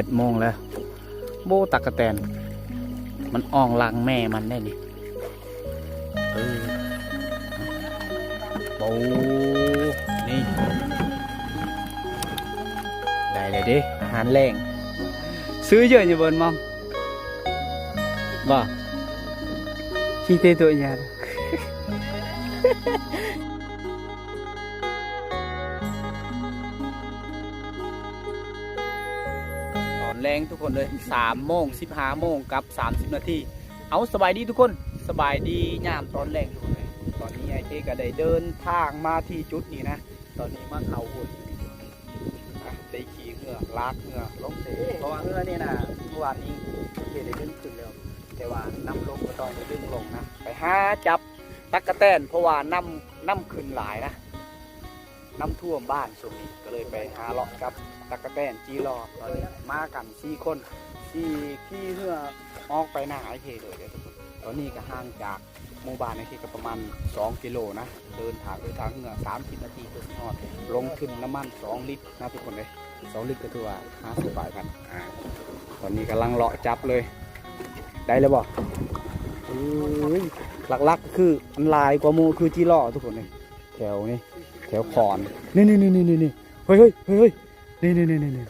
ເຈັດໂມງແລ້ວ. ໂອ້ ຕັກກະແຕນ ມັນອ່ອງຫຼັງແມ່ມັນໄດ໋ນີ້. ເອີ ໂອ້ ນີ້ ໄດ້ແລ້ວເດ້ ອາຫານແລງ. ຊື້ເຢີະຢູ່ເບິ່ນມອງ ບໍ່? ຂີ້ເຕໂຕະຍາ ຕອນແລງທຸກຄົນເອີຍ ສາມໂມງ ສິບຫ້າໂມງກັບສາມສິບນາທີ. ເອົາ ສະບາຍດີທຸກຄົນ ສະບາຍດີຍາມຕອນແລງທຸກຄົນເອີຍ. ຕອນນີ້ອ້າຍເຄກະໄດ້ເດີນທາງມາທີ່ຈຸດນີ້ນະ. ຕອນນີ້ມາເຂົ້າຫຸ້ນ ໄດ້ຂີ່ເຮືອ ລາກເຮືອລົງເສ ເພາະວ່າເຮືອນີ້ນະ ເມື່ອວານນີ້ເຄໄດ້ດຶງຂຶ້ນແລ້ວ ແຕ່ວ່ານ້ຳລົງກໍຕ້ອງໄດ້ດຶງລົງນະ. ໄປຫາຈັບຕັກກະແຕນ ເພາະວ່ານ້ຳ ນ້ຳຂຶ້ນຫຼາຍນະ ນ້ຳຖ້ວມບ້ານຊ່ວງນີ້ ກໍເລີຍໄປຫາເລາະຈັບຕັກກະແຕນຈີຫຼໍ່. ຕອນນີ້ມາກັນສີ່ຄົນ ສີ່ ຂີ່ເຮືອອອກໄປນາອ້າຍເຄເລີຍເດີທຸກຄົນ. ຕອນນີ້ກໍຫ່າງຈາກ ໝູ່ບ້ານນີ້ກໍປະມານສອງກິໂລນະ ເດີນທາງ ເດີນທາງເຮືອສາມສິບນາທີກໍຊິຮອດ. ລົງທຶນນ້ຳມັນສອງລິດນະທຸກຄົນເອີຍ ສອງລິດກໍຖືວ່າຫ້າສິບປາຍພັນ. ອາ ຕອນນີ້ກຳລັງເລາະຈັບເລີຍ ໄດ້ແລ້ວບໍ່? ເອີຍ ຫຼັກໆກໍຄືອັນຫຼາຍກວ່າໝູ່ຄືຈີຫຼໍ່ທຸກຄົນເອີຍ ແຖວນີ້ ແຖວຂອນ ນີ້ໆໆໆ ເຮີ້ຍໆໆ ນີ້ໆໆໆ ນີ້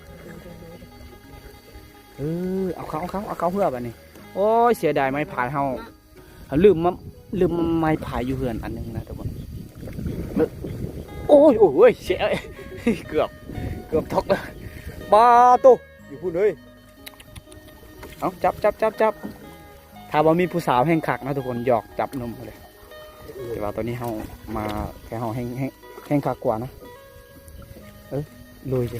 ເອີ ເອົາເຂົ້າ ເອົາເຂົ້າ ເອົາເຂົ້າເຮືອບາດນີ້. ໂອ້ຍ ເສຍດາຍໄມ້ພາຍເຮົາ ເຮົາລືມມາ ລືມໄມ້ພາຍຢູ່ເຮືອນອັນໜຶ່ງນະທຸກຄົນ. ໂອ້ຍ ໂອ້ຍ ເສຍ ເກືອບ ເກືອບຕົກແລ້ວ. ປາໂຕ ຢູ່ພຸ້ນເອີຍ. ເອົາ ຈັບ ຈັບ ຈັບ ຈັບ. ຖ້າວ່າມີຜູ້ສາວແຮ່ງຄັກນະທຸກຄົນ ຢອກຈັບໜຸ່ມເລີຍ. ແຕ່ວ່າຕອນນີ້ເຮົາມາ ແຕ່ເຮົາແຮ່ງ ແຮ່ງ ແຮ່ງຄັກກວ່ານະ. ເອີ ລຸຍຊິ.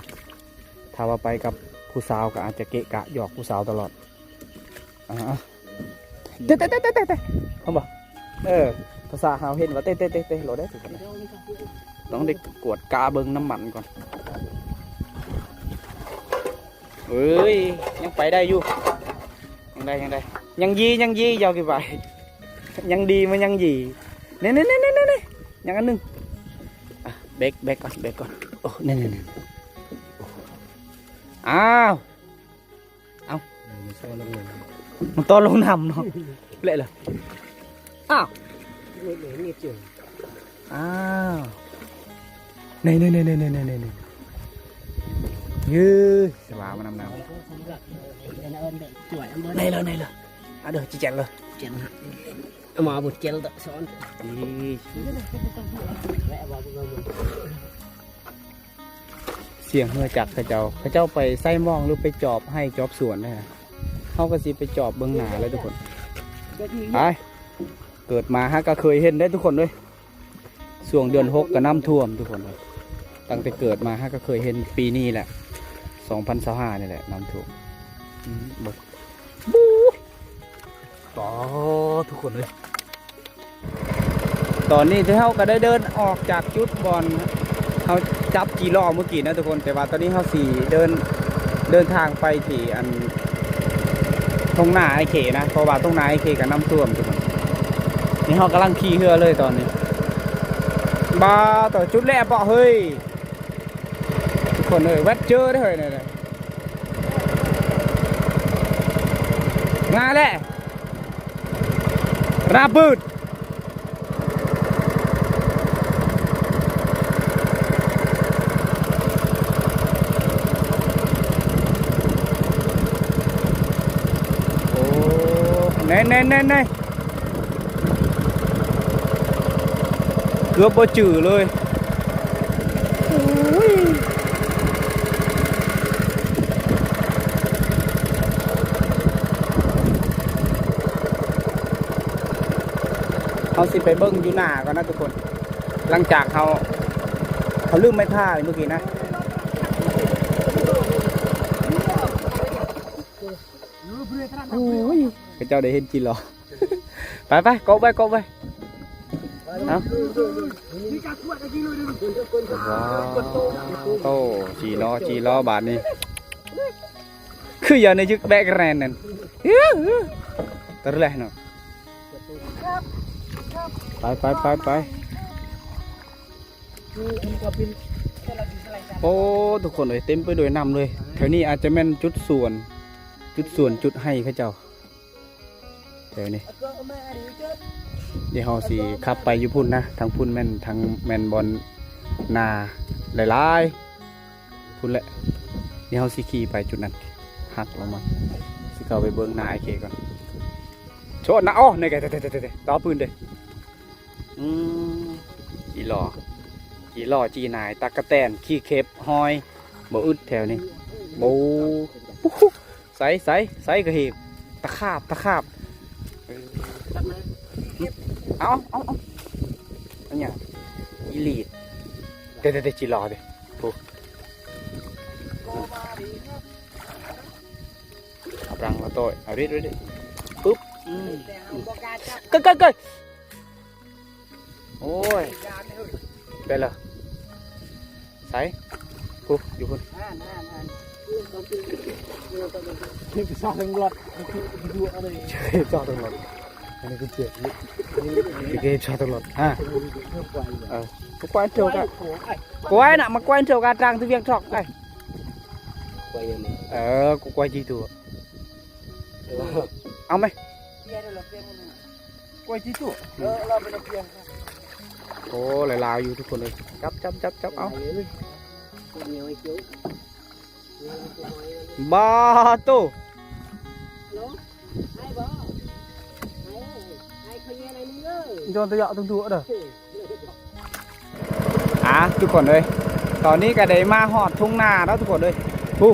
ຖ້າວ່າໄປກັບຜູ້ສາວກໍອາດຈະເກະກະ ຢອກຜູ້ສາວຕະຫຼອດ. ອ່າ ເຕະ ເຕະ ເຕະ ເຕະ ເຕະ ເຫັນບໍ່? ເອີ ພາສາລາວເຫັນວ່າເຕະ ເຕະ ເຕະ ເຕະ ໂລດເດ້. ຕ້ອງໄດ້ກວດກາເບິ່ງນ້ຳມັນກ່ອນ. ເອີຍ ຍັງໄປໄດ້ຢູ່ ຍັງໄດ້ ຍັງໄດ້ ຍັງຢີ ຍັງຢີ ຢາວຂຶ້ນໄປ ຍັງດີ ມັນຍັງຢີ. ນີ້ໆໆໆ ຍັງອັນໜຶ່ງ. ອ່ະ ເບຣກ ເບຣກກ່ອນ ເບຣກກ່ອນ. ໂອ້ ນີ້ໆໆ ໂອ້ ອ້າວ ເອົ້າ ມັນຕ້ອນລົງນ້ຳເນາະ ແຫຼະລະ. ອ້າວ ອ້າວ ນີ້ໆໆໆ ເອີຍ ສະບາຍມານຳນ້ຳ ໄດ້ແລ້ວ ໄດ້ແລ້ວ. ອາ ເດີ ຈິແຈນເລີຍ ເອົາມາບົດແຈນຕະສອນ. ສຽງເຮືອຈັກເຂົາເຈົ້າ ເຂົາເຈົ້າໄປໃສ່ໝອງ ຫຼືໄປຈອບໄຮ່ຈອບສວນນະ. ເຮົາກໍຊິໄປຈອບເບິ່ງໜ້າເລີຍທຸກຄົນ. ໄປ ເກີດມາຫາກໍເຄີຍເຫັນເດ້ທຸກຄົນເອີຍ. ຊ່ວງເດືອນຫົກກໍນ້ຳຖ້ວມທຸກຄົນເອີຍ. ຕັ້ງແຕ່ເກີດມາຫາກໍເຄີຍເຫັນ ປີນີ້ແຫຼະ ສອງພັນຊາວຫ້ານີ້ແຫຼະ ນ້ຳຖ້ວມ. ອືມ ເບິ່ງ ບູ້ຍ ປາດ ທຸກຄົນເອີຍ. ຕອນນີ້ທີ່ເຮົາກໍໄດ້ເດີນອອກຈາກຈຸດບ່ອນເຮົາຈັບຈີຫຼໍ່ມື້ກີ້ນະທຸກຄົນ. ແຕ່ວ່າຕອນນີ້ເຮົາຊິເດີນ ເດີນທາງໄປທີ່ອັນທົ່ງນາອ້າຍເຄນະ ເພາະວ່າທົ່ງນາອ້າຍເຄກໍນ້ຳຖ້ວມທຸກຄົນ. ນີ້ເຮົາກຳລັງຂີ່ເຮືອເລີຍຕອນນີ້. ບາດ ເຈົ້າ ຈຸດແລກບໍ່ເຮີ້ຍ ທຸກຄົນເອີຍ. ແວັດເຈີເດ້ເຮີ້ຍ ນີ້ ມາແລ້ວ ລາບືດ. ໂອ້ ແນ່ໆໆໆ ເກືອບບໍ່ຈື່ເລີຍ. ໂອ້ຍ ເຮົາຊິໄປເບິ່ງຢູ່ໜ້າກ່ອນນະທຸກຄົນ. ຫຼັງຈາກເຮົາ ເຮົາລືມໄມ້ພາຍມື້ກີ້ນະ. ໂອ້ຍ ເຂົາເຈົ້າໄດ້ເຫັນຈີຫຼໍ່. ໄປໆ ກົບໄວ້ ກົບໄວ້. ເອົາ ວ້າວ ໂຕ ຈີຫຼໍ່ ຈີຫຼໍ່ ບາດນີ້ ຄືຢ່າງໃນຈຶກແບກແຣນນັ້ນ ເອີ ເອີ ຕະແລະເນາະ. ໄປໆໆໆ. ໂອ້ ທຸກຄົນເອີຍ ເຕັມໄປດ້ວຍນ້ຳເລີຍ. ແຖວນີ້ອາດຈະແມ່ນຈຸດສວນ ຈຸດສວນ ຈຸດໄຮ່ເຂົາເຈົ້າ ແຖວນີ້. ດຽວເຮົາຊິຂັບໄປຢູ່ພຸ້ນນະ, ທາງພຸ້ນແມ່ນ ທາງ ແມ່ນບ່ອນນາຫຼາຍໆ ພຸ້ນແຫຼະ. ດຽວເຮົາຊິຂີ່ໄປຈຸດນັ້ນ ຫັກລົງມາ ຊິເຂົ້າໄປເບິ່ງນາອ້າຍເຄກ່ອນ. ໂຊນນະ ໂອ້ ນີ້ກະ ຕໍ່ປືນເດ້. ອືມ ຈີຫຼໍ່ ຈີຫຼໍ່ ຈີນາຍ ຕັກກະແຕນ ຂີ້ເຂັບ ຫອຍ ບໍ່ອຶດແຖວນີ້. ໂອ້ ໃສ ໃສ ໃສກະເຫັນ ຕະຂາບ ຕະຂາບ. ເອີ ເອົາ ເອົາ ເອົາ ອັນຫຍັງ ອີລີດ ເດ້ໆໆ ຈີຫຼໍ່ເດ້. ໂອ້ ເອົາລັງມາໂຕ້ຍ ເອົາເດັດ ເດັດ ເດັດ ປຶບ. ອືມ ເກີຍ ເກີຍ ເກີຍ. ໂອ້ຍ ໄປລະ ໃສ ພຸ້ນ ຢູ່ພຸ້ນ. ເຮັດຊອກທັງລົດ ເຮັດຊອກທັງລົດ ອັນນີ້ຄືເຈັບ ເຮັດຊອກທັງລົດ. ຮະ ເອີ ກູກວາຍໂຈກະ ກວາຍນະ ມາກວາຍໂຈກະ ຕາງທີ່ວຽງຊອກໄອ້ ເອີ ກູກວາຍຈີໂຕ ເອົາໄໝ? ກວາຍຈີໂຕ ເອີ ລາວເປັນພຽງ. ໂອ້ ຫຼາຍໆ ຢູ່ທຸກຄົນເອີຍ. ຈັບ ຈັບ ຈັບ ຈັບ ເອົາ ບາໂຕ ໂຍນຕະເຍາະ ເດີ. ອ່າ ທຸກຄົນເອີຍ ຕອນນີ້ກະໄດ້ມາຮອດທົ່ງນາແລ້ວທຸກຄົນເອີຍ. ຜູ້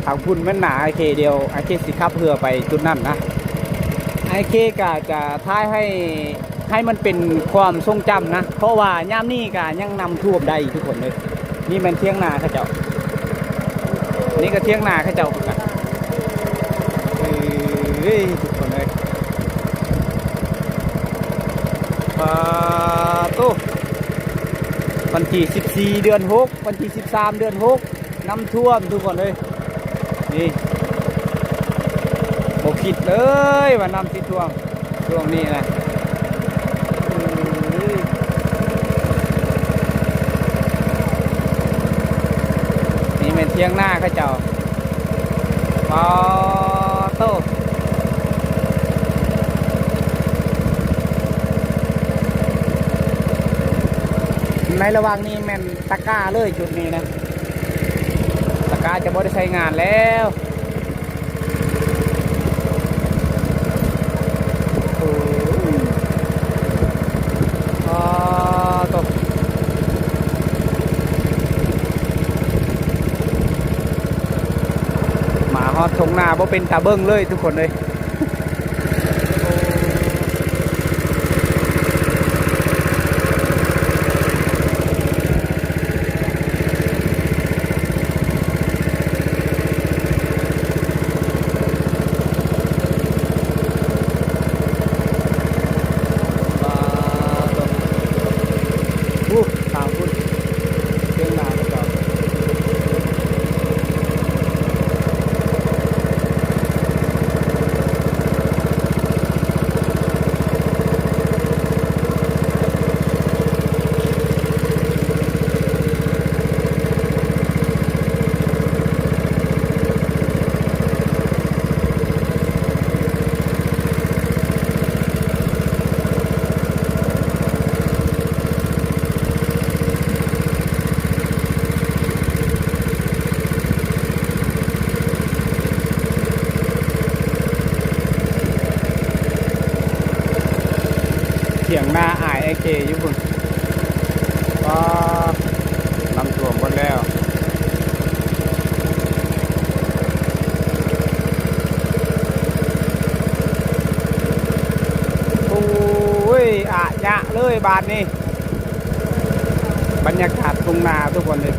ທາງພຸ້ນແມ່ນນາອ້າຍເຄ. ດຽວອ້າຍເຄຊິຂັບເຮືອໄປຈຸດນັ້ນນະ. ອ້າຍເຄກະຈະຖ່າຍໃຫ້ ໃຫ້ມັນເປັນຄວາມຊົງຈຳນະ ເພາະວ່າຍາມນີ້ກະຍັງນ້ຳຖ້ວມໄດ້ທຸກຄົນເອີຍ. ນີ້ແມ່ນຖຽງນາເຂົາເຈົ້າ ນີ້ກະຖຽງນາເຂົາເຈົ້າຄືກັນ. ເອີຍ ທຸກຄົນເອີຍ ປາໂຕ ວັນທີສິບສີ່ ເດືອນຫົກ ວັນທີສິບສາມ ເດືອນຫົກ ນ້ຳຖ້ວມທຸກຄົນເອີຍ. ນີ້ ບໍ່ຄິດເລີຍວ່ານ້ຳຊິຖ້ວມຊ່ວງນີ້ນະ. ນີ້ແມ່ນຖຽງນາເຂົາເຈົ້າ. ປາໂຕ ໃນລະຫວ່າງນີ້ແມ່ນຕະກາເລີຍ ຈຸດນີ້ນະ ຕະກາຈະບໍ່ໄດ້ໃຊ້ງານແລ້ວ. ໂອ້ ປາໂຕ ມາຮອດທົ່ງນາບໍ່ເປັນຕາເບິ່ງເລີຍທຸກຄົນເອີຍ. ຖຽງນາອ້າຍໄອ້ເຄຢູ່ພຸ້ນ. ປາ ນ້ຳຖ້ວມໝົດແລ້ວ. ໂອ້ຍ ອາຍະເລີຍບາດນີ້. ບັນຍາກາດທົ່ງນາທຸກຄົນເອີຍ.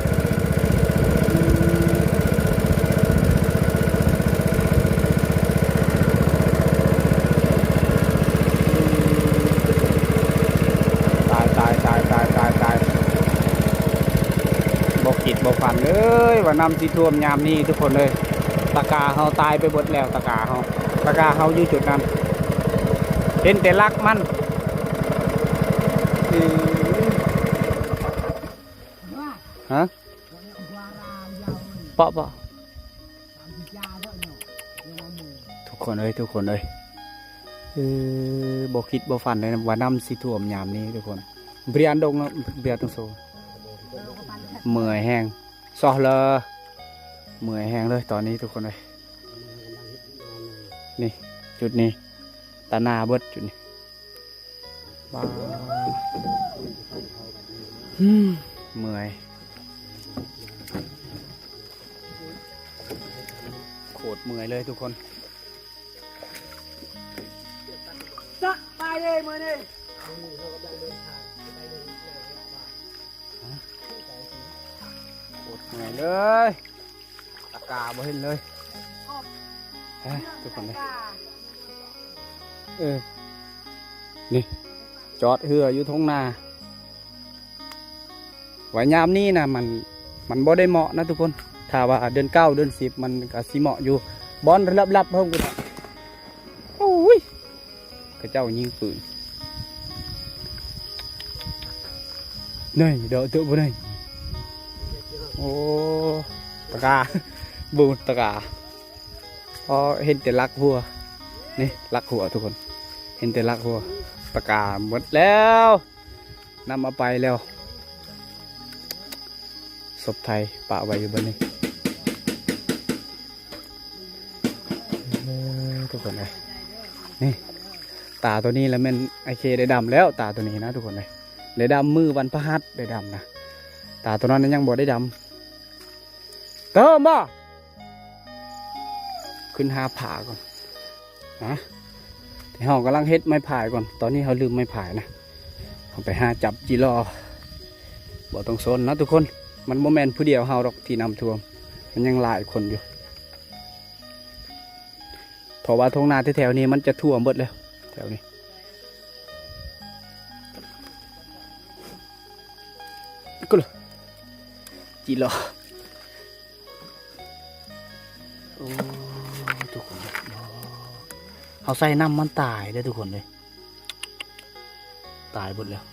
ຕາຍ ຕາຍ ຕາຍ ຕາຍ ຕາຍ ຕາຍ. ບໍ່ຄິດບໍ່ຝັນເລີຍວ່ານ້ຳຊິຖ້ວມຍາມນີ້ທຸກຄົນເອີຍ. ຕະກາເຮົາຕາຍໄປເບິດແລ້ວ ຕະກາເຮົາ ຕະກາເຮົາຢູ່ຈຸດນັ້ນ ເຫັນແຕ່ຫຼັກມັນ. ອື ຮະ? ເປາະ ທຸກຄົນເອີຍ ທຸກຄົນເອີຍ ເອີ ບໍ່ຄິດບໍ່ຝັນເລີຍວ່ານ້ຳຊິຖ້ວມຍາມນີ້ທຸກຄົນ. ເບຍອັນດົງເນາະ ເບຍຕົງໂຊ ເມື່ອຍແຮງ ຊໍເລີ ເມື່ອຍແຮງເລີຍຕອນນີ້ທຸກຄົນເອີຍ. ນີ້ ຈຸດນີ້ ຕາໜ້າເບິດຈຸດນີ້. ວ້າວ ເມື່ອຍ ໂຄດເມື່ອຍເລີຍທຸກຄົນ. ສະບາຍດີມື້ນີ້ ໂຄດເມື່ອຍເລີຍ ຕາກາບໍ່ເຫັນເລີຍ ເອີ ທຸກຄົນເອີຍ. ເອີ ນີ້ ຈອດເຮືອຢູ່ທົ່ງນາ ວ່າຍາມນີ້ນະ ມັນ ມັນບໍ່ໄດ້ເໝາະນະທຸກຄົນ. ຖ້າວ່າເດືອນເກົ້າ ເດືອນສິບ ມັນກະຊິເໝາະຢູ່ ບ່ອນລັບໆ ເພິ່ນພຸ້ນ. ໂອ້ຍ ເຂົາເຈົ້າຍິງປືນ ນີ້ ເດາະເຕີບບໍ່ນີ້. ໂອ້ ຕາກາ ບູດຕາກາ ພໍເຫັນແຕ່ຫຼັກຫົວ ນີ້ຫຼັກຫົວທຸກຄົນ ເຫັນແຕ່ຫຼັກຫົວ. ຕາກາໝົດແລ້ວ ນຳເອົາໄປແລ້ວ. ສົບໄທປະໄວ້ຢູ່ບ່ອນນີ້ ເອີ ທຸກຄົນເອີຍ. ນີ້ ຕາໂຕນີ້ລະແມ່ນອ້າຍເຄໄດ້ດຳແລ້ວ ຕາໂຕນີ້ນະທຸກຄົນເອີຍ. ໄດ້ດຳມື້ວັນພະຫັດ ໄດ້ດຳນະ ຕາໂຕນັ້ນຍັງບໍ່ໄດ້ດຳ. ເຕີມບໍ່? ຂຶ້ນຫາຜາກ່ອນນະ. ເຮົາກຳລັງເຮັດໄມ້ພາຍກ່ອນ ຕອນນີ້ເຮົາລືມໄມ້ພາຍນະ. ເຮົາໄປຫາຈັບຈີລໍ ບໍ່ຕ້ອງສົນນະທຸກຄົນ. ມັນບໍ່ແມ່ນຜູ້ດຽວເຮົາດອກທີ່ນ້ຳຖ້ວມ ມັນຍັງຫຼາຍຄົນຢູ່ ເພາະວ່າທົ່ງນາແຖວໆນີ້ມັນຈະຖ້ວມເບິດແລ້ວ ແຖວນີ້. ກູລະ ຈີລໍ ໂອ້ ທຸກຄົນ ເຮົາໃສ່ນ້ຳມັນຕາຍເດ້ທຸກຄົນເດ້ ຕາຍເບິດແລ້ວ.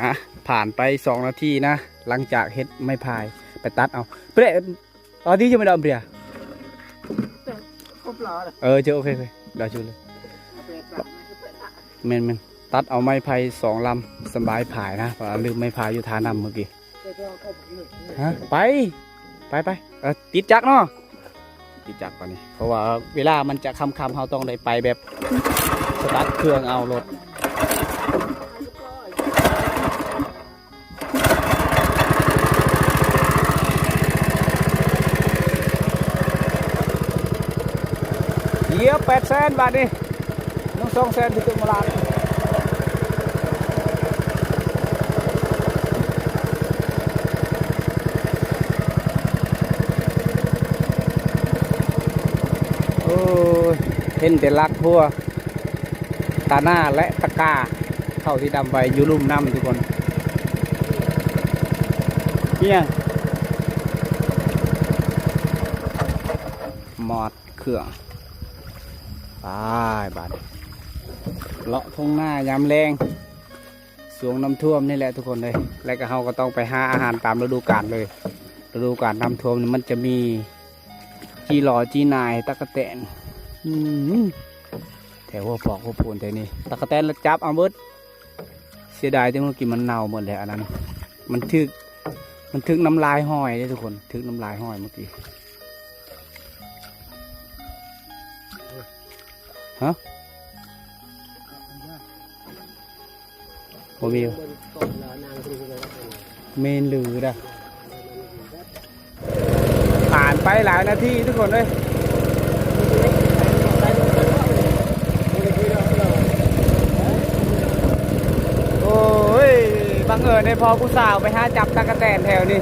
ອ່ະ ຜ່ານໄປສອງນາທີນະ ຫຼັງຈາກເຮັດໄມ້ພາຍ ໄປຕັດເອົາ ເປະ ອໍ ດີ ຈະໄມ່ດອກເບຍ ເອີ ເຈົ້າ ໂອເຄ ໂອເຄ ດາຈູເລີຍ ແມ່ນໆ ຕັດເອົາໄມ້ໄຜ່ສອງລຳ ສຳບາຍພາຍນະ ເພາະວ່າລືມໄມ້ພາຍຢູ່ທ່ານ້ຳມື້ກີ້. ຮະ ໄປ ໄປ ໄປ ເອີ ຕິດຈັກເນາະ ຕິດຈັກປານນີ້ ເພາະວ່າເວລາມັນຈະຄ່ຳໆ ເຮົາຕ້ອງໄດ້ໄປແບບສະຕາດເຄື່ອງເອົາລົດ. ຢຽບແປດແສນບາດນີ້ ຍັງສອງແສນທີ່ຕົກມາລາດ. ໂອ້ຍ ເຫັນແຕ່ຫຼັກຫົວ ຕາໜ້າ ແລະ ຕະກາ ເຂົ້າທີ່ດຳໄວ້ຢູ່ລຸ່ມນ້ຳທຸກຄົນ. ອີຫຍັງ? ມອດເຄື່ອງ ໄປບາດນີ້ ເລາະທົ່ງນາຍາມແລງ ຊ່ວງນ້ຳຖ້ວມນີ້ແຫຼະທຸກຄົນເອີຍ. ແລະກະເຮົາກະຕ້ອງໄປຫາອາຫານຕາມລະດູການເລີຍ. ລະດູການນ້ຳຖ້ວມນີ້ມັນຈະມີ ຈີລໍ ຈີນາຍ ຕັກກະແຕນ ອືມ ແຖວຫົວພອກຫົວໂພນແຖວນີ້ ຕັກກະແຕນລະຈັບເອົາເບິດ. ເສຍດາຍແຕ່ມື້ກີ້ມັນເນົ່າໝົດແລ້ວ. ອັນນັ້ນມັນຖືກ ມັນຖືກນ້ຳລາຍຫອຍເດ້ທຸກຄົນ ຖືກນ້ຳລາຍຫອຍມື້ກີ້. ຮະ? ບໍ່ມີບໍ່? ເມນຫຼືດາ. ຜ່ານໄປຫຼາຍນາທີທຸກຄົນເອີຍ. ໂອ້ຍ ບັງເອີນໄດ້ພໍ້ຜູ້ສາວໄປຫາຈັບຕັກກະແຕນແຖວນີ້.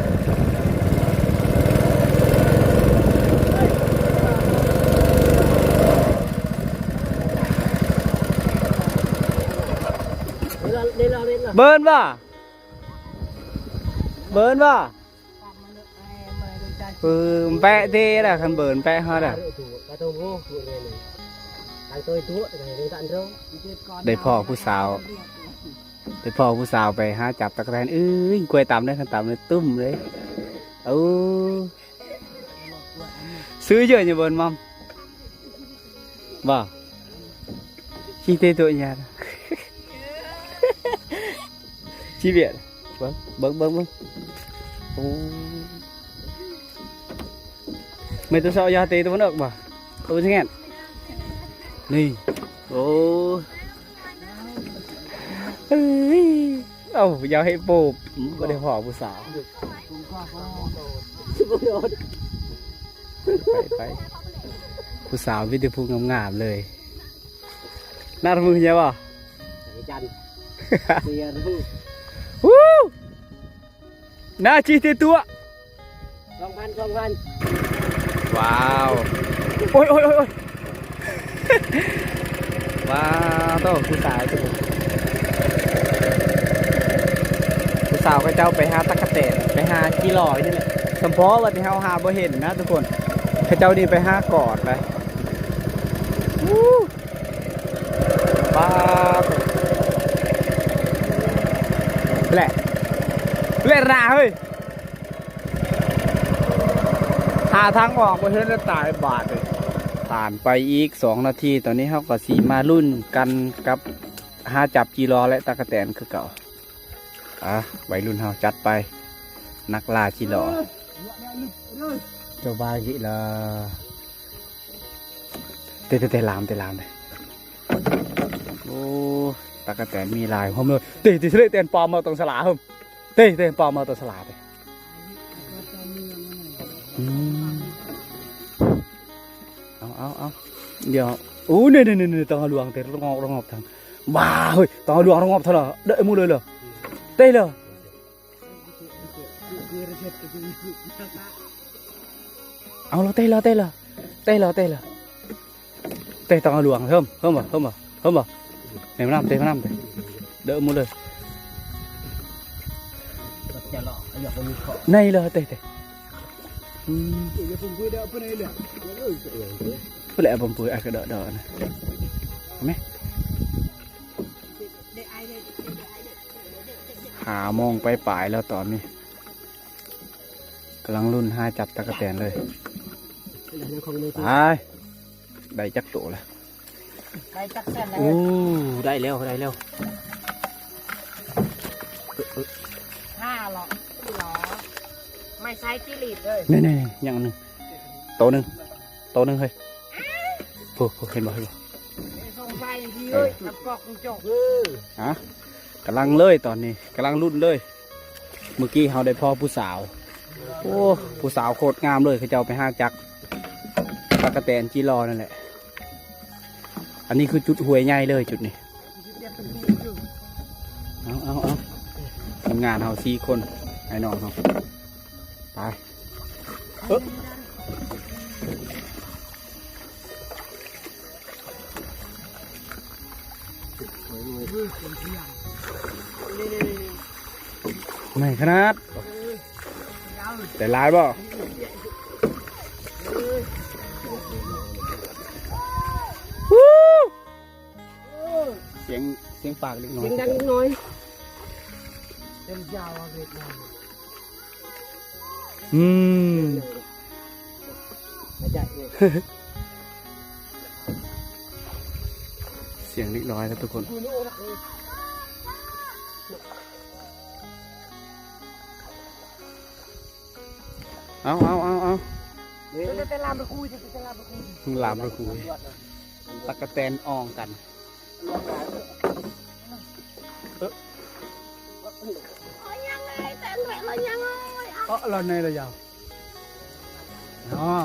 ເບີນບໍ່? ເບີນບໍ່? ເອີ ແປະເດ້ລະ ຄັນເບີນແປະເຮົາລະ. ໄດ້ພໍ້ຜູ້ສາວ ໄດ້ພໍ້ຜູ້ສາວໄປຫາຈັບຕັກກະແຕນ. ເອີຍ ກ້ວຍຕຳເດ້ ຄັນຕຳເດ້ ຕຸ້ມເລີຍ. ໂອ້ Tưới chưa nhỉ, bơn mâm? Wow. Chi tê tụi nhà. Chi biết. Bơn, bơn, bơn, bơn. Ồ. Mày tao sao ya tê tao vẫn ớt bà. Tao vẫn nghe. Nè. Ồ. ເອົ້າ ຢາກໃຫ້ໂປບ ບໍ່ໄດ້ພໍຜູ້ສາວ. ໄປ ໄປ ຜູ້ສາວມີແຕ່ຜູ້ງາມໆເລີຍ. ນັດມືເຍາະບໍ່? ຈັນ ເສຍຮູ້. ນາຈີເຕຕົວະ ສອງພັນ ສອງພັນ. ວ້າວ ໂອ້ຍ ໂອ້ຍ ໂອ້ຍ ໂອ້ຍ ວ້າວ ໂຕ ຜູ້ສາວ ຜູ້ສາວເຂົາເຈົ້າໄປຫາຕັກກະແຕນ ໄປຫາຈີຫຼອຍນີ້ແຫຼະ. ສຳເພາະວ່າທີ່ເຮົາຫາບໍ່ເຫັນນະທຸກຄົນ ເຂົາເຈົ້ານີ້ໄປຫາກອດໄປ. ວ້າວ ແຫຼະ ແຫຼະນະເຮີ້ຍ. ຫາທາງອອກບໍ່ເຫັນແລ້ວ ຕາຍບາດເລີຍ. ຜ່ານໄປອີກສອງນາທີ ຕອນນີ້ເຮົາກໍຊິມາລຸ້ນກັນກັບຫາຈັບຈີຫຼອ ແລະ ຕັກກະແຕນຄືເກົ່າ. ອ່າ ໄວລຸ້ນເຮົາຈັດໄປ ນັກລ່າຈີຫຼອ. ເຈົ້າວ່າອີກລະ ເຕ ເຕ ເຕ ລາມ ເຕ ລາມເດ. ໂອ້ ຕັກກະແຕນມີຫຼາຍ ໂຮມເລີຍ. ເຕ ເຕ ເຕ ແຕນປອມມາຕ້ອງສະຫຼາ ເຮີ້ມ. ເຕ ເຕ ປອມມາຕ້ອງສະຫຼາເຕ. ອືມ ເອົາ ເອົາ ເອົາ ດຽວ ໂອ້ ນີ້ ນີ້ ນີ້ ຕ້ອງລະວັງເຕ ລະງອກ ລະງອກທາງ ບ້າ ເຮີ້ຍ ຕ້ອງລະວັງ ລະງອກທາງ ເດີ ໝູເລີຍ ເລີ ເຕ ເລີ. ເອົາລະ ເຕ ເລີ ເຕ ເລີ ເຕ ເລີ ເຕ ເລີ ເຕ ຕ້ອງລະວັງ ເຮີ້ມ ເຮີ້ມບໍ່ ເຮີ້ມບໍ່ ເຮີ້ມບໍ່. ເຕມານຳ ເຕມານຳ ເດີໝູເລີຍ. ໃນເລີ ເຕ ເຕ ອືມ ພຸ້ນແຫຼະ ປອມປຸ້ຍ ອາ ກະເດາະໆ ນະ ເຫັນໄໝ? ຫ້າໂມງປາຍໆ ແລ້ວຕອນນີ້ ກຳລັງລຸ້ນຫາຈັບຕັກກະແຕນເລີຍ. ໄປ ໄດ້ຈັກໂຕລະ? ໄດ້ຈັກແສນລະ? ໂອ້ ໄດ້ແລ້ວ ໄດ້ແລ້ວ. ຫ້າເລາະ ສີ່ເລາະ ໄມ້ໄຊຈີລີດເລີຍ. ນີ້ໆ ຍັງອັນໜຶ່ງ ໂຕໜຶ່ງ ໂຕໜຶ່ງເຮີ້ຍ. ໂອ້ ເຫັນບໍ່ ເຫັນບໍ່? ຮະ ກຳລັງເລີຍຕອນນີ້ ກຳລັງລຸ້ນເລີຍ. ມື້ກີ້ເຮົາໄດ້ພໍ້ຜູ້ສາວ ໂອ້ ຜູ້ສາວໂຄດງາມເລີຍ. ເຂົາເຈົ້າໄປຫາຈັບຕັກກະແຕນຈີຫຼໍນັ້ນແຫຼະ. ອັນນີ້ຄືຈຸດຫ້ວຍໃຫຍ່ເລີຍຈຸດນີ້. ເອົາ ເອົາ ເອົາ ທີມງານເຮົາສີ່ຄົນ ອ້າຍນ້ອງເຮົາ ໄປ ເອີ. ໃຫຍ່ຂະໜາດ ໄດ້ຫຼາຍບໍ່? ສຽງ ສຽງປາກເລັກນ້ອຍ ສຽງດັງເລັກນ້ອຍ ເຕັມຍາວເລັກນ້ອຍ. ອືມ ສຽງເດັກນ້ອຍນະທຸກຄົນ. ເອົາ ເອົາ ເອົາ ເອົາ ແຕ່ ແຕ່ ແຕ່ລາມລະຄູ ແຕ່ ແຕ່ລາມລະຄູ ລາມລະຄູ ຕັກກະແຕນອ່ອງກັນ. ເອີ ເອີ ລະໃນລະຍາວ ເນາະ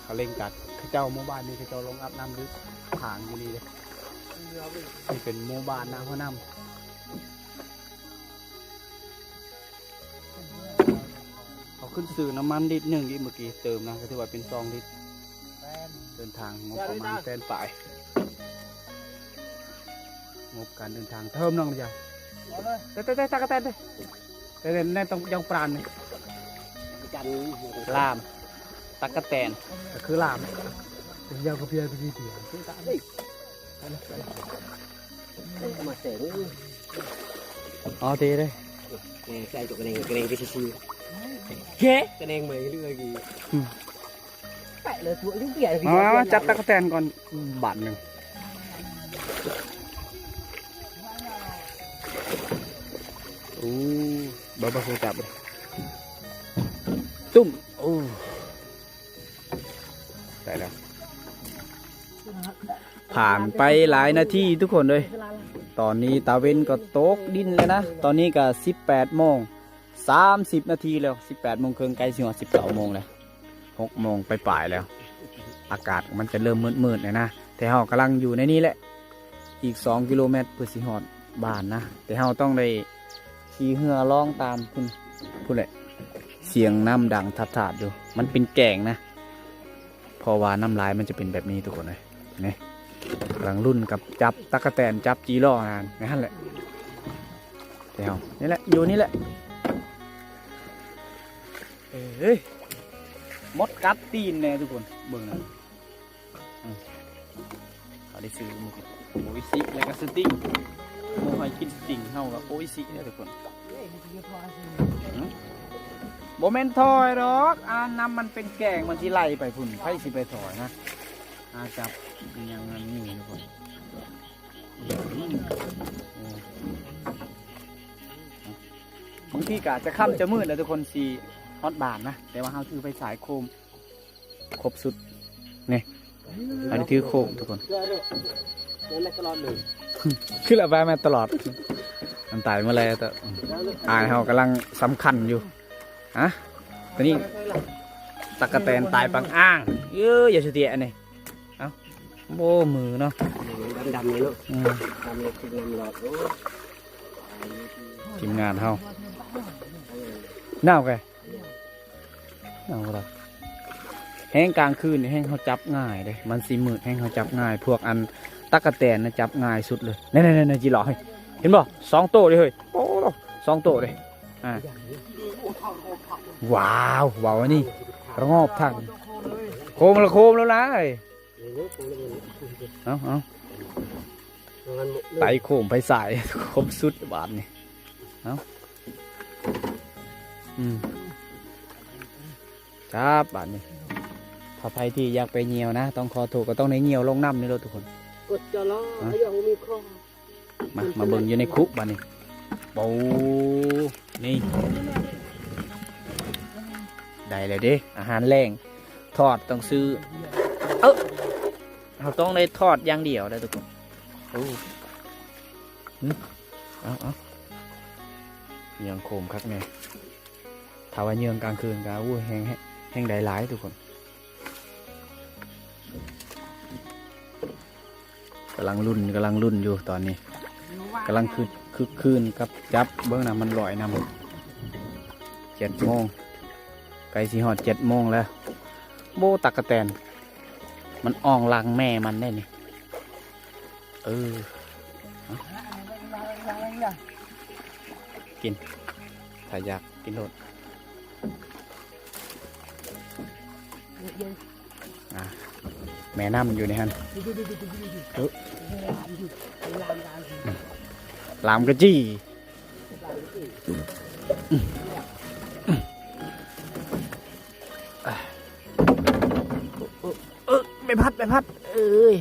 ເຂົາເລັ່ງກັນ ເຂົາເຈົ້າໝູ່ບ້ານນີ້ ເຂົາເຈົ້າລົງອາບນ້ຳລຶກ ຖາງຢູ່ນີ້ເດ້ ນີ້ເປັນໝູ່ບ້ານນາຫົວນ້ຳ. ເຂົາຂຶ້ນຊື້ນ້ຳມັນລິດໜຶ່ງອີກ ເມື່ອກີ້ເຕີມນະ ກໍຖືວ່າເປັນສອງລິດ. ເດີນທາງງົບປະມານແສນປາຍ ງົບການເດີນທາງເຕີມໜຶ່ງລະຍາ. ເຕ ເຕ ເຕ ຕັກກະແຕນເຕ ເຕ ເຕ ແນນຕ້ອງຢອງປານນີ້ ລາມ ຕັກກະແຕນ ກໍຄືລາມ ເປັນຍາວກະເພຍ ເພຍ ເພຍ. ມາແສງ ອໍ ເຕເດ້ ແສງຕົວກະແນງ ກະແນງຄືຊິຊິເກ ກະແນງໃໝ່ເຫຼືອກີ້. ອືມ ມາ ມາ ມາ ຈັບຕັກກະແຕນກ່ອນບາດໜຶ່ງ. ໂອ້ ບໍ່ ບໍ່ ບໍ່ຈັບ. ຕຸ້ມ. ໂອ້ ໄດ້ແລ້ວ. ຜ່ານໄປຫຼາຍນາທີທຸກຄົນເອີຍ, ຕອນນີ້ຕາເວັນກໍຕົກດິນແລ້ວນະ. ຕອນນີ້ກໍສິບແປດໂມງສາມສິບນາທີແລ້ວ, ສິບແປດໂມງເຄິ່ງ ໃກ້ຊິຮອດສິບເກົ້າໂມງແລ້ວ, ຫົກໂມງປາຍໆແລ້ວ. ອາກາດມັນຈະເລີ່ມມືດໆແລ້ວນະ, ແຕ່ເຮົາກຳລັງຢູ່ໃນນີ້ແຫຼະ, ອີກສອງກິໂລແມັດເພື່ອຊິຮອດບ້ານນະ. ແຕ່ເຮົາຕ້ອງໄດ້ຂີ່ເຮືອລ່ອງຕາມພຸ້ນ, ພຸ້ນແຫຼະ, ສຽງນ້ຳດັງທາດໆຢູ່. ມັນເປັນແກ້ງນະ, ເພາະວ່ານ້ຳລາຍມັນຈະເປັນແບບນີ້ທຸກຄົນເອີຍ. ນີ້ ກຳລັງລຸ້ນກັບຈັບຕັກກະແຕນ ຈັບຈີລໍນັ້ນ, ນັ້ນແຫຼະ. ແຖວນີ້ແຫຼະ, ຢູ່ນີ້ແຫຼະ. ເອີຍ ມົດກັດຕີນແນ່ທຸກຄົນ, ເບິ່ງນະ. ອືມ ເຂົາໄດ້ຊື້ໝູໂອອິຊິ ແລ້ວກໍສະຕິງ, ໝູໃຫ້ກິນສະຕິງເຮົາກໍໂອອິຊິເດ້ທຸກຄົນ. ອືມ ບໍ່ແມ່ນຖອຍດອກ, ອັນນ້ຳມັນເປັນແກ້ງ ມັນຊິໄຫຼໄປພຸ້ນ, ໃຜຊິໄປຖອຍນະ. ອາ ຈັບອີຫຍັງອັນນີ້ທຸກຄົນ. ອືມ ບາງທີກໍອາດຈະຄ່ຳຈະມືດແລ້ວທຸກຄົນ ຊິຮອດບ້ານນະ, ແຕ່ວ່າເຮົາຖືໄຟສາຍໂຄມ ຄົບຊຸດ. ນີ້ ອັນນີ້ຖືໂຄມທຸກຄົນ, ຄືລະໄປມາຕະຫຼອດ. ມັນຕາຍມາແລ້ວ, ອ້າຍເຮົາກຳລັງສຳຄັນຢູ່. ຮະ ຕົວນີ້ຕັກກະແຕນຕາຍປາງອ່າງ. ເອີ ຢ່າສະເຕຍອັນນີ້. ເອົ້າ ໂອ້ ມືເນາະ ດຳໆເລີຍເນາະ. ອືມ ດຳເລີຍ ຄືນ້ຳຫຼອດ. ໂອ້ ທີມງານເຮົາ ໜາວແກ ເອົາລະ ແຮງກາງຄືນນີ້ແຮງເຮົາຈັບງ່າຍເດ້, ມັນຊິມືດແຮງເຮົາຈັບງ່າຍ. ພວກອັນຕັກກະແຕນນະຈັບງ່າຍສຸດເລີຍ. ແນ່ໆໆ ຈີຫຼໍ ເຫັນບໍ່? ສອງໂຕເດ້ເຮີ້ຍ. ໂອ້ ສອງໂຕເດ້. ອ່າ ວ້າວ ວ້າວ ອັນນີ້ລະງອບທັງ ໂຄມລະໂຄມແລ້ວນາ. ເອົາ ເອົາ ໄຕ່ໂຄມໄຟສາຍ ຄົບຊຸດບາດນີ້. ເອົາ ອືມ ຈັບບາດນີ້. ຖ້າໃຜທີ່ຢາກໄປຍ່ຽວນະ ຕ້ອງຂໍໂທດ ກໍຕ້ອງໄດ້ຍ່ຽວລົງນ້ຳນີ້ໂລດທຸກຄົນ. ກົດຈະລໍ ອາ ອາຍຸມີຄອງ. ມາ ມາເບິ່ງຢູ່ໃນຄຸບາດນີ້. ໂອ້ ນີ້ ໄດ້ແລ້ວເດ້ ອາຫານແລງ. ທອດຕ້ອງຊື້ ເອີ ເຮົາຕ້ອງໄດ້ທອດຢ່າງດຽວເດີທຸກຄົນ. ໂອ້ ຫຶ ເອົາ ເອົາ ເຫຍື່ອງໂຄມຄັກແນ່. ຖ້າວ່າເຫຍື່ອງກາງຄືນກໍ ໂອ້ຍ ແຮງ ແຮງ ແຮງໄດ້ຫຼາຍທຸກຄົນ. ກຳລັງລຸ້ນ ກຳລັງລຸ້ນຢູ່ຕອນນີ້ ກຳລັງຄຶກ ຄຶກຄື້ນກັບຈັບ. ເບິ່ງນະ ມັນລອຍນຳ. ເຈັດໂມງ ໃກ້ຊິຮອດເຈັດໂມງແລ້ວ. ໂອ້ ຕັກກະແຕນ ມັນອ່ອງລັງແມ່ມັນໄດ໋ນີ້. ເອີ ກິນ ຖ້າຢາກກິນໂລດ. ອ່າ ແມ່ນ້ຳຢູ່ໃນຫັ້ນ. ເອີ ລາມກະຈີ່. ເອີ ແມ່ພັດ ແມ່ພັດ ເອີຍ.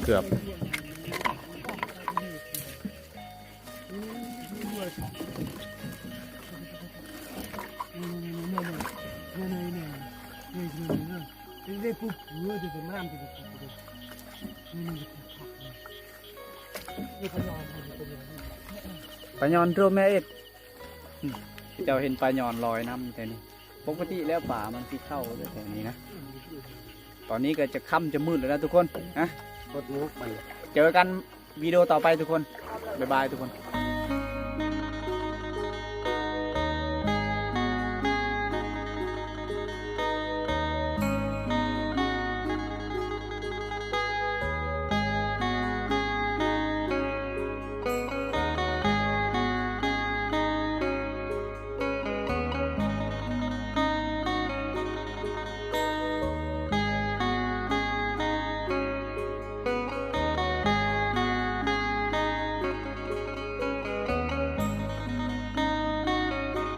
ເກືອບ ປາຍອນໂຕແມ່ເອກ. ເຈົ້າເຫັນປາຍອນລອຍນຳແຖວນີ້. ປົກກະຕິແລ້ວປາມັນຊິເຂົ້າແຖວນີ້ນະ. ຕອນນີ້ກໍຈະຄ່ຳຈະມືດແລ້ວນະທຸກຄົນນະ. ກົດໝູກມັນ ເຈີກັນວິດີໂອຕໍ່ໄປທຸກຄົນ. ບາຍບາຍທຸກຄົນ.